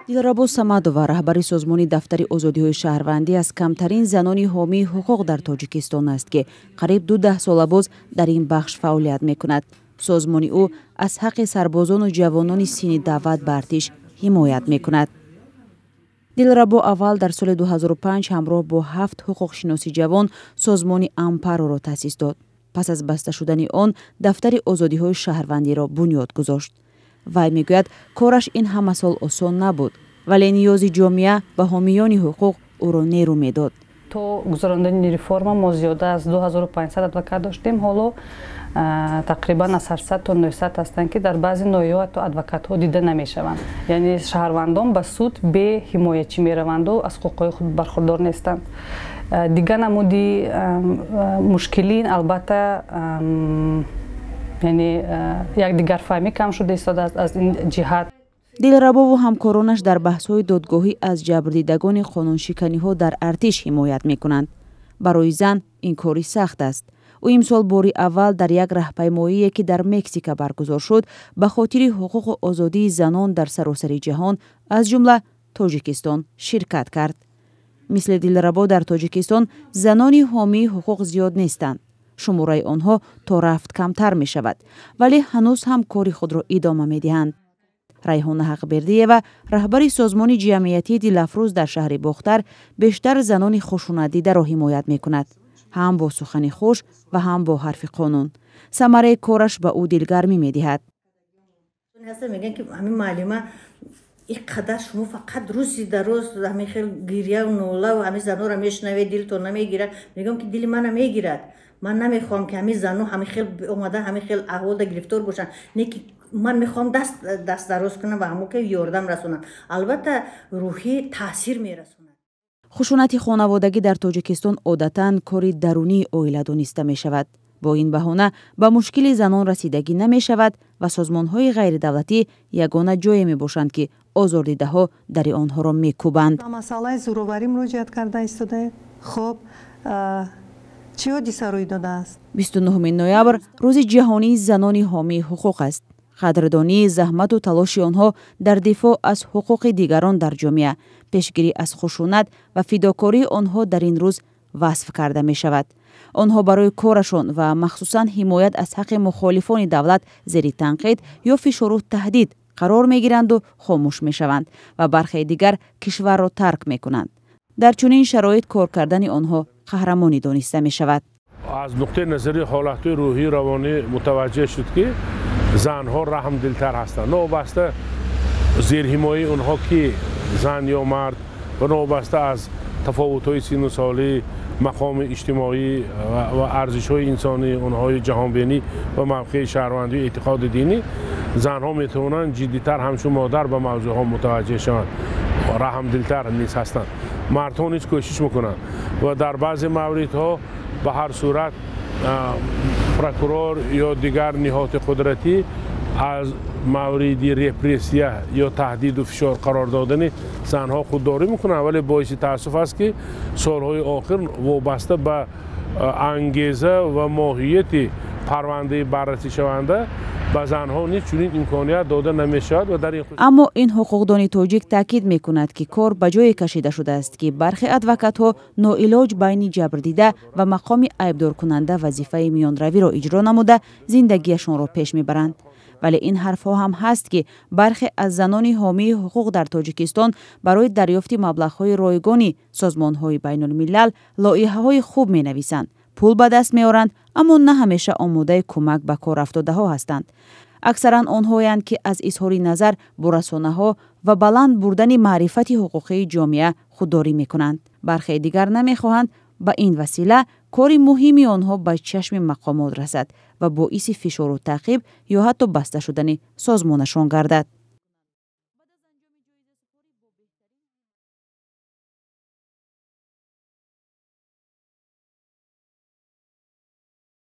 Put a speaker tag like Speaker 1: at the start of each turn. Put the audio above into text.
Speaker 1: Дилрабо Самадова, раҳбари созмони Дафтари озодиҳои шаҳрвандӣ, аз камтарин занони ҳомии ҳуқуқ дар Тоҷикистон аст, ки қариб 20 сола боз дар ин бахш фаъолият мекунад. Созмони ӯ аз ҳаққи сарбозону ҷавонони синни даъват ба артиш ҳимоят мекунад. Дилрабо аввал дар соли 2005 ҳамроҳ бо ҳафт ҳуқуқшиноси ҷавон созмони Ампароро таъсис дод. Пас аз баста шудани он Дафтари озодиҳои шаҳрвандиро бунёд гузошт. Вай мегӯяд, кораш ин ҳама сол осон набуд, вале ниёзи ҷомеа ба ҳомиёни ҳуқуқ ӯро нерӯ медод.
Speaker 2: То гузарондани реформа мо зиёда аз 2500 адвокат доштем. Ҳоло тақрибан аз 800 то 900 ҳастанд, ки дар баъзе ноҳияҳо ҳатто адвокатҳо дида намешаванд. Яъне шаҳрвандон ба суд бе ҳимоячӣ мераванду аз ҳуқуқҳои худ бархурдор нестанд. Дигар намуди мушкилӣ, албатта, яъне якдигарфаҳмӣ кам шуда истодааст аз ин ҷиҳат.
Speaker 1: Дилрабову ҳамкоронаш дар баҳсҳои додгоҳӣ аз ҷабрдидагони қонуншиканиҳо дар артиш ҳимоят мекунанд. Барои зан ин кори сахт аст. Ӯ имсол бори аввал дар як раҳпаймоие, ки дар Мексика баргузор шуд, ба хотири ҳуқуқу озодии занон дар саросари ҷаҳон, аз ҷумла Тоҷикистон, ширкат кард. Мисли Дилрабо дар Тоҷикистон занони ҳомии ҳуқуқ зиёд нестанд. Шумораи онҳо то рафт камтар мешавад, вале ҳанӯз ҳам кори худро идома медиҳанд. Райҳона Ҳақбердиева, раҳбари созмони ҷамъиятии Дилафрӯз дар шаҳри Бохтар, бештар занони хушунатдидаро ҳимоят мекунад, ҳам бо сухани хуш ва ҳам бо ҳарфи қонун. Самараи кораш ба ӯ дилгармӣ медиҳад.
Speaker 3: Мегӯянд, ки ҳамин муаллима, ин қадар шумо фақат рӯзи дароз ҳамин хел гирьяву нолаву ҳамин занора мешунавед, дилтон намегирад? Мегӯям, ки дили мана мегирад. Ман намехоҳам, ки ҳамин зану ҳамин хел омада, ҳамин хел аҳволда гирифтор бошанд. Не ки ман мехоҳам даст дароз кунам ва ҳамо ки ёрдам расонам. Албатта, рӯҳӣ таъсир мерасонад.
Speaker 1: Хушунати хонаводагӣ дар Тоҷикистон одатан кори дарунии оила дониста мешавад. Бо ин баҳона ба мушкили занон расидагӣ намешавад ва созмонҳои ғайридавлатӣ ягона ҷое мебошанд, ки озордидаҳо дари онҳоро мекӯбанд.
Speaker 4: Ба масъалаи зӯроварӣ муроҷиат карда истодаед. Хуб, чӣ ҳодиса рӯй додааст?
Speaker 1: 29 ноябр рӯзи ҷаҳонии занони ҳомии ҳуқуқ аст. Қадрдонии заҳмату талоши онҳо дар дифоъ аз ҳуқуқи дигарон дар ҷомеа, пешгирӣ аз хушунат ва фидокории онҳо дар ин рӯз васф карда мешавад. Онҳо барои корашон ва махсусан ҳимоят аз ҳаққи мухолифони давлат зери танқид ё фишору таҳдид қарор мегиранду хомӯш мешаванд ва бархеи дигар кишварро тарк мекунанд. Дар чунин шароит кор кардани онҳо қаҳрамонӣ дониста мешавад.
Speaker 5: Аз нуқтаи назари ҳолатҳои рӯҳию равонӣ мутаваҷҷеҳ шуд, ки занҳо раҳмдилтар ҳастанд, новобаста зерҳимояи онҳо ки зан ё мард ва новобаста аз тафовутҳои синну солӣ, мақоми иҷтимоӣ ва арзишҳои инсонӣ, онҳои ҷаҳонбинӣ ва мавқеи шаҳрвандию эътиқоди динӣ. Занҳо метавонанд ҷиддитар ҳамчун модар ба мавзӯъҳо мутаваҷҷеҳ шаванд, раҳмдилтар низ ҳастанд. Мардҳо низ кӯшиш мекунанд ва дар баъзе мавридҳо ба ҳар сурат прокурор ё дигар ниҳоди қудратӣ аз мавриди репрессия ё таҳдиду фишор қарор додани занҳо худдорӣ мекунанд. Вале боиси таассуф аст, ки солҳои охир вобаста ба ангеза ва моҳияти парвандаи баррасишаванда ба занҳо низ чунин имконият дода намешавад ва дар ин
Speaker 1: Аммо ин ҳуқуқдони тоҷик таъкид мекунад, ки кор ба ҷое кашида шудааст, ки бархе адвокатҳо ноилоҷ байни ҷабрдида ва мақоми айбдоркунанда вазифаи миёнравиро иҷро намуда, зиндагиашонро пеш мебаранд. Вале ин ҳарфҳо ҳам ҳаст, ки бархе аз занони ҳомии ҳуқуқ дар Тоҷикистон барои дарёфти маблағҳои ройгони созмонҳои байнулмилал лоиҳаҳои хуб менависанд, пул ба даст меоранд, аммо на ҳамеша омодаи кӯмак ба корафтодаҳо ҳастанд. Аксаран онҳоянд, ки аз изҳори назар бо расонаҳо ва баланд бурдани маърифати ҳуқуқии ҷомеа худдорӣ мекунанд. Бархеи дигар намехоҳанд ба ин васила кори муҳими онҳо ба чашми мақомот расад ва боиси фишору таъқиб ё ҳатто баста шудани созмонашон гардад.